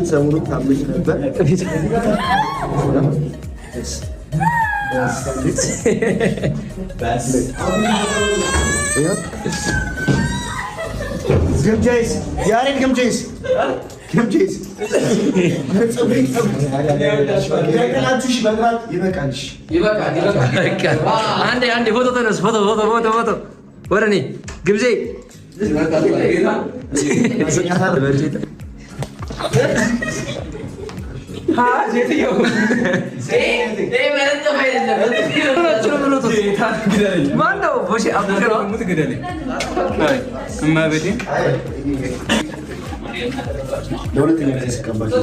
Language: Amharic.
ሰሞኑን ታመሽ ነበር። ግምጃይስ ያሬድ ግምጃይስ ግምጃይስ አንዴ አንዴ ፎቶ ተነስ። ፎቶ ፎቶ ፎቶ ፎቶ ወደ እኔ ግብዜ ለሁለተኛ ጊዜ ስቀባቸው።